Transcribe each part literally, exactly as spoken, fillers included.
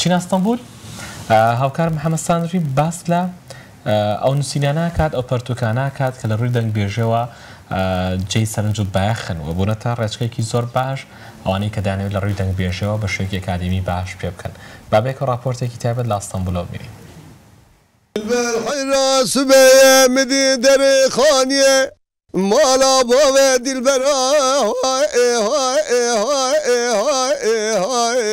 چینە ئەستەنبول، ئە، هاوکار محەممەد سانری باس لە، ئە، ئەو نووسینانە کات، ئەو پەرتووکانە کات کە لە ڕووی دەنگبێژەوە، ئە، جێی سەرنج و بایەخن و بوونەتە ڕێچکەیەکی زۆر باش ئەوانەی کە دانەوێت لە ڕووی دەنگبێژەوە بە شێوەیەکی ئەکادیمی باش پێ بکەن. با بێکە ڕاپۆرتێکی تایبەت لە ئەستەنبولەوە بینین. دلبر حیرا سبەیە مدی دەرێ خانیە ماڵا بۆ دلبەرا. ئێ های، ئێ های، ئێ های، ئێ های، ئێ های.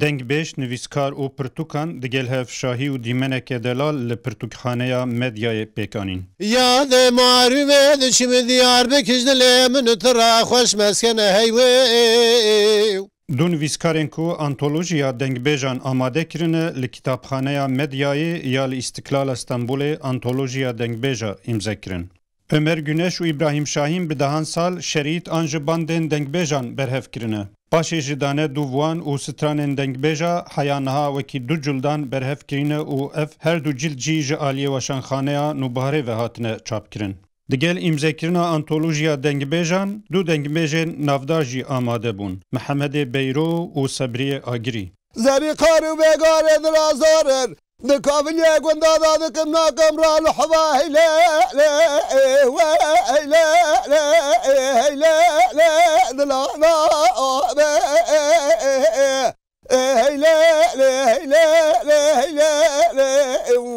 دەنگبێژ، نویسکار û pirtûkan digel hev şahî û dîmeneke delal li pirtûkxaneya Medyayê pêk anîn. Yadê marûvê diçim diyar bikiş dilê min tu ra xweş meskene heyvê. Du nivîskarên ku antolojiya dengbêjan amade kirine li Kitapxaneya Medyayê ya li Îstiklala Stenbolê antolojiya dengbêja îmze kirin. Ömer Güneş û Îbrahîm Şahîn bi dehan sal şerît an ji bandên dengbêjan berhev kirine. Paşê ji dane dûv wan û stranên dengbêja heya niha wekî du cildan berhev kirîne û ev her du cild jî ji aliyê Weşanxaneya Nûbiharê ve hatine çapkirin. Digel îmzekirina antolojiya dengbêjan, du dengbêjên navdar jî amade bûn, Mihemedê Beyro û Sebriyê Agirî. Zerî qar û bêgarê dirazarir, di kaviliyê gunda da dikim nakim ra li heva heyle, lê, lê, we, heyle, lê, heyle, lê, dila da, be, e, e, e. Ê heyle, lê heyle, lê heyle, lê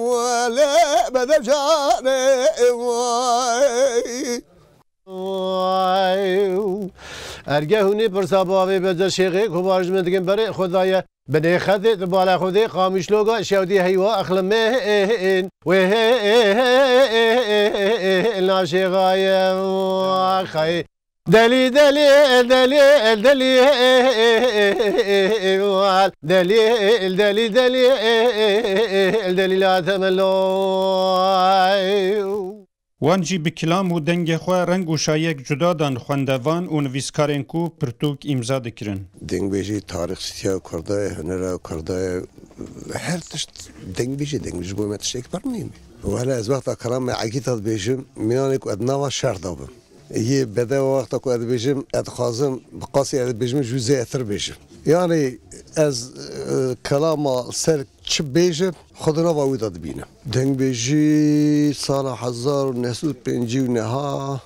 wele bedevcanê, ê way. Erge hûnê pirsa bavê beze şêxê ku bar ji min dikin berê xwe daye. Binê xedê di bala xwe dê qamişloga şewdî heywa exlimên. Wê naşêxaye xey. Delî, delî, delî, delî, delî, delî, delî, delî, la temello. Wan jî bi kilam û dengê xwe reng û şayiyek cuda dan xwendevan û nivîskarên ku pirtûk îmza dikirin. Dengbêjî tarîxçîtiya Kurda ye, hunera Kurda ye, her tişt dengbêjî, dengbêjî bo me tiştekî pir muhîm e. Wele ez wexta kelama Egîta dibêjim, mîyanê ku ez nava şer da bim. Yê bedewa wexta ku ez dibêjim, ez dixwazim bi qasî ez dibêjim jû zêdetir bêjim. Yanî ez, e, kelama ser çi bêjim, xwe di nava wî de dibînim. Dengbêjî sala hezar û neh sed û pêncî û neha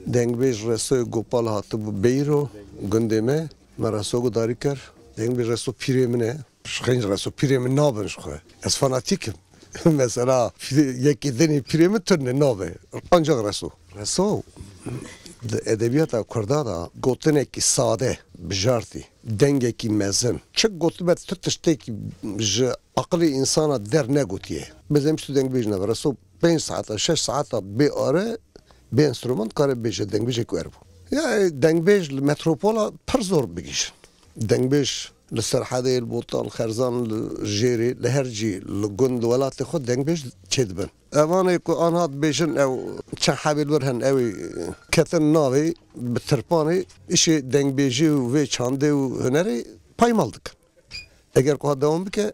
dengbêj Resoyê Gopal hatibû Beyro, gundê me, me Reso gudarî kir. Dengbêj Reso pîrê min e. Ji xeyn Reso pîrê min nabin ji xwe. Ez fanatîk im. Mesela, yekî dinê pîrê min tune nabe. Ancak Reso. Reso, di edebiyata Kurda da gotinekî sade, bijartî, dengekî mezin. Çi gotibe tu tiştekî ji aqilê însana der negotiye. Bizem tu dengbêj nebe. Reso pênc saeta, şeş saeta bê are, bê enstrûman kare bêje, dengbêjek wer bû. Ya, e, dengbêj li metropola pir zor bigihîjin. Dengbêj li Serhedê, li Botan, Xerzan, li Jêrê, li her cî, li gund, li welatê xwe dengbêj çêdibin. Evanê ku anha dibêjin ew çend hebê li wir hene, ew ê ketin navê bi tirpanê, îşê dengbêjî û vê çandê û hunerê paymal dikin. Eger ku ha dewam bike,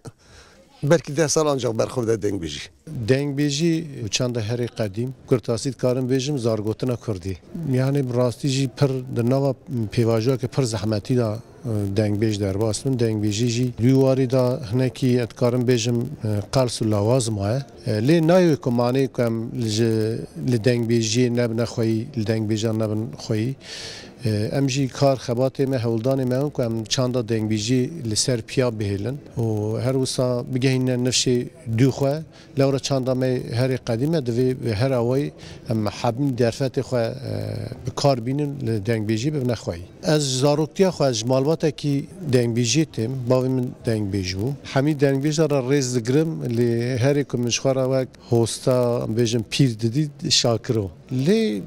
belkî deh sal ancak ber xwe bide dengbêjî. Dengbêjî û çanda herê qedîm, kurtasî dikarim bêjim, zargotina kurdî. Yani bi rastî jî pir di nava pêvajoyeke pir zehmetî de, e, dengbêj derbas bin. Dengbêjî jî di wî warî de hinekî, ez dikarim bêjim, e, qels û lawaz maye. E, lê nayê wê ku manê ku em ji, li dengbêjiyê nebine xweyî, li dengbêjan nebin xweyî. E, em jî kar xebatê me, hewldanê me in ku em çanda dengbêjiyê li ser piya bihêlin û her wisa bigehîne nifşê dû xwe. Lewra çanda me herê qedîm e, divê bi her awayî em hebîn derfetê xwe, e, bi kar bînin, li dengbêjî bibine xweyî. Ez ji zaroktiya xwe, ez ji malbatekî dengbêjiyê têm, bavê min dengbêj bû. Hemî dengbêja re rêz digirim, lê herê ku min ji xwe re wek hosta, em bêjin pîr didî, şakir o. Lê,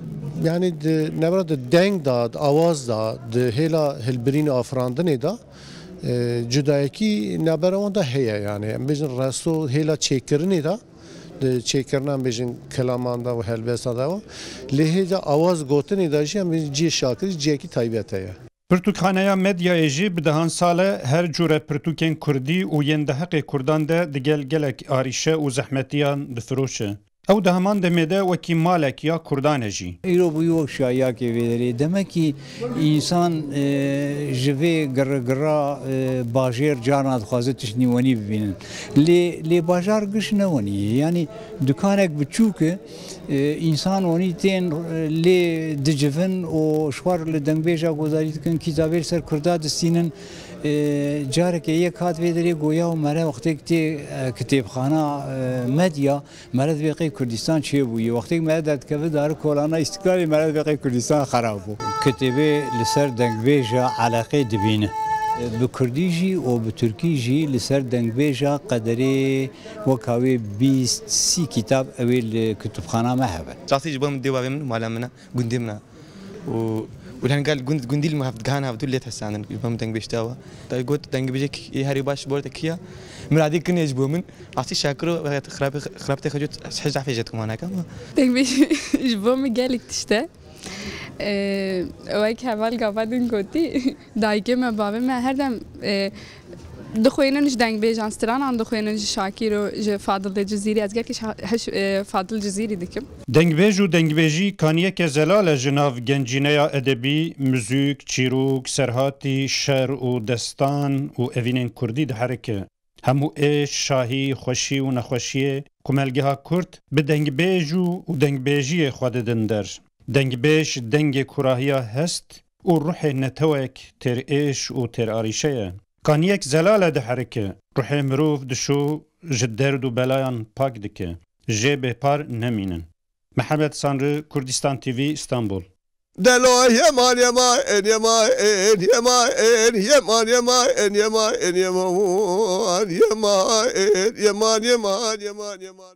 yanî di navbera di deng de, di awaz de, di hêla hilbirîn û afirandinê de, e, cudayekî navbera wan de heye. Yanî em bêjin Reso hêla çêkirinê de, di çêkirina, em bêjin, kilaman de û helbestan de, lê hêla awaz gotinê de jî em bêjin cihê şakirî cihekî taybet heye. Pirtûkxaneya Medyayê jî bi dehan sal e her cûre pirtûkên kurdî û yên di heqê kurdan de digel gelek arîşe û zehmetiyan difiroşe. Ew di heman demê de wekî malek ya Kurdan e jî. Îro bûyî wek şayiyakê vê derê. Demekî însan, e, ji vê girigirra, e, bajêr carna dixwaze tiştnî wenî bibînin. Lê, lê bajar giş ne wenî ye. Yanî dukanek biçûk e, e, însan wenî tên, e, lê dicivin û ji xwe re li dengbêja godarî dikin, kîtabê li ser Kurda distînin. E, careke yek hat vê derê goya û mere wextêk tê, e, kitêbxana, e, medya, mere dibê qey Kurdistan çêbûye. Wextêk mere derdikeve dari kolana Îstiklalê, mere dibê qey Kurdistan xerab bû. Kitêbê li ser dengbêja eleqê dibîne. Bi kurdî jî û bi tirkî jî li ser dengbêja qederê weka wê bîst sî kitab ew ê li kutubxana me hebe. Rastî ji bo min dê bavê min û mala min e, gundê min e. Û, û li hingel gund, gundî li me hev-, digihan hevdû lê dihesandin, ji bo min dengbêj dawa. Da got, dengbêjek ê herî baş ji bo te kî ya? Miradê kin e ji bo min. Rastî şakir û xirabê, xirabetê xwe cot hej zehfê jê dikim anaka ama. Dengbêj ji bo min gelek tişt e. Ee, wek heval gava din gotî, dayikê me, bavê me her dem, e, dixwînin ji dengbêjan, stranan dixwînin ji Şakîr û ji Fadil de Cizîrî. Ez gelkî şa-, heş-, e, Fadil Cizîrî dikim. Dengbêj û dengbêjî kaniyeke zelal e ji nav gencîneya edebî, muzîk, çîrok, serhatî, şer û destan û evînên kurdî diherike. Hemû êş, şahî, xweşî û nexweşiyê ku melgeha kurd bi dengbêj û, û dengbêjiyê xwe didin der. Dengbêj dengê kurahiya hest û ruhê netewek têr êş û têr arîşe ye. Kaniyek zelal e diherike, ruhê mirov dişo ji derd û belayan pak dike, jê bêpar nemînin. Mihemed Sanri, Kurdistan T V, Îstanbul. Delo yema yema en yema en yema en yema en yema en yema en yema en yema en yema en yema en yema.